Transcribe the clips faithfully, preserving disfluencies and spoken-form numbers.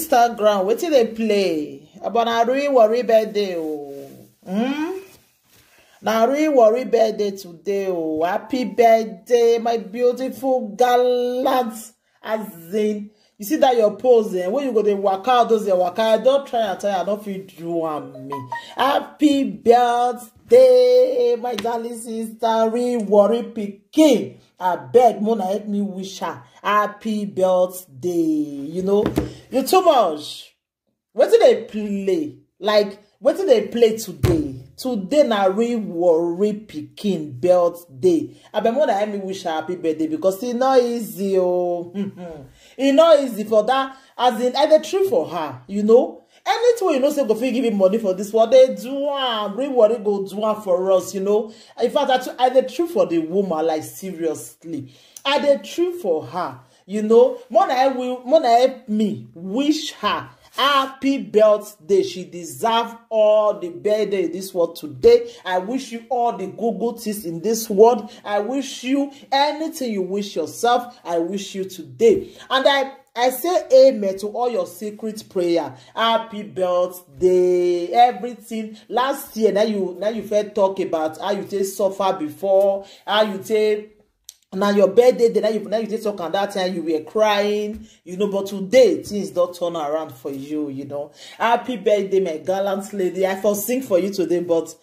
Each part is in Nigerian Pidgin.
Instagram, wetin dey play? About na real worry birthday o. Hmm? Na real worry birthday today o. Happy birthday, my beautiful gallant. As in, you see that your pose, eh, when you go dey waka, all those your waka, I don try and try, I no fit do am me. Happy birthday, my darling sister, real worry pikin. Abeg, Mona, help me wish her happy birthday. You know, you too much. Wetin dey play? Like, wetin dey play today? Today na real worry pikin birthday. Abeg, Mona, help me wish her happy birthday because e no easy o. E no easy for that. As in, I dey trip for her, you know. Anything wey you know say go fit give me money for this world, dey do am. Real worry go do am for us, you know. In fact, I, too- I dey trip for the woman, like, seriously. I dey trip for her, you know. Mona, I will, Mona, help me wish her happy birthday. She deserve all the birthday in this world today. I wish you all the good, good things in this world. I wish you anything you wish yourself. I wish you today. And I I say amen to all your secret prayer. Happy birthday, everything. Last year, now you now you first talk about how you take suffer before, how you take now your birthday day, now you now you take talk, and that time you were crying, you know. But today things don't turn around for you, you know. Happy birthday, my gallant lady. I for sing for you today, but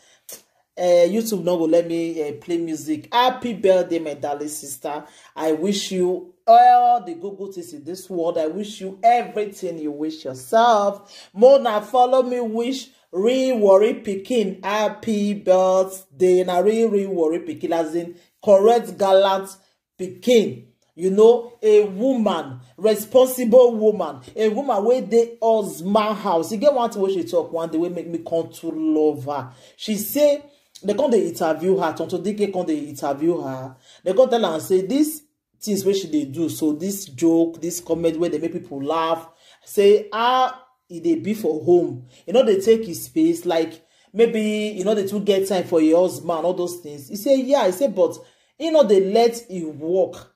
uh, YouTube no go let me uh, play music. Happy birthday, my darling sister. I wish you all the good, good things in this world. I wish you everything you wish yourself. Mona, follow me, wish real worry pikin happy birthday. Na real, real worry pikin, as in correct, gallant pikin. You know, a woman, responsible woman, a woman wey dey husband house. E get one thing wey she talk one day wey make me come to love her. She say, they come dey interview her, Tonto D K come dey interview her. They come tell her say this things wey she dey do, so this joke, this comedy wey dey make people laugh, say how e dey be for home. E no dey take his space, like, maybe e no dey too get time for your husband, all those things. He say, yeah, he say, but he no dey let e work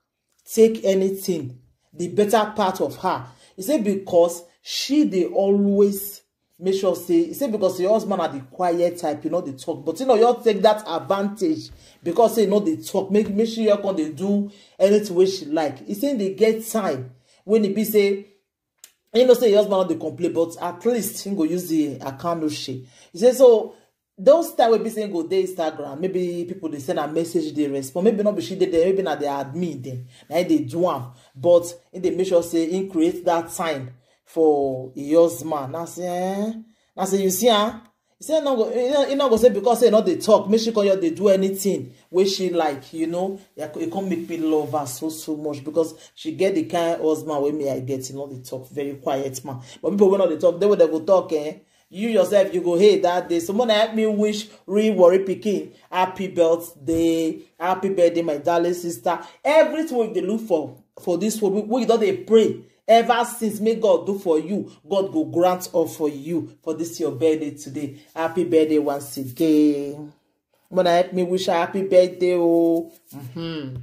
take anything, the better part of her. He say because she dey always make sure say, he say because your husband are the quiet type, you know, they talk. But you know, you take that advantage because say you know they talk. Make make sure you come dey do anything wey she like. He say they get time when e be say, you know, say your husband no dey complain, but at least he go use the account no share. He say so those time wey be say go dey Instagram, maybe people dey send a message, they respond. Maybe not be she dey there, maybe na the admin dem na him dey do am. But he dey make sure say he create that time for him husband. Na say, eh? Na say you see, ah, he say no go, he no, he no go say because say no dey talk, make she come here dey do anything wey she like, you know. Yeah, e come make me love her so so much because she get the kind husband wey me I get. You know, dey talk, very quiet man. But people wey no dey talk, they wey they go talk, eh? You yourself, you go hate that day. So Mona, help me wish real worry pikin happy birthday, happy birthday, my darling sister. Everything we dey look for for this world, we, we don dey pray ever since. May God do for you. God go grant all for you for this your birthday today. Happy birthday once again. Mona, help me wish her happy birthday. Oh. Mm-hmm.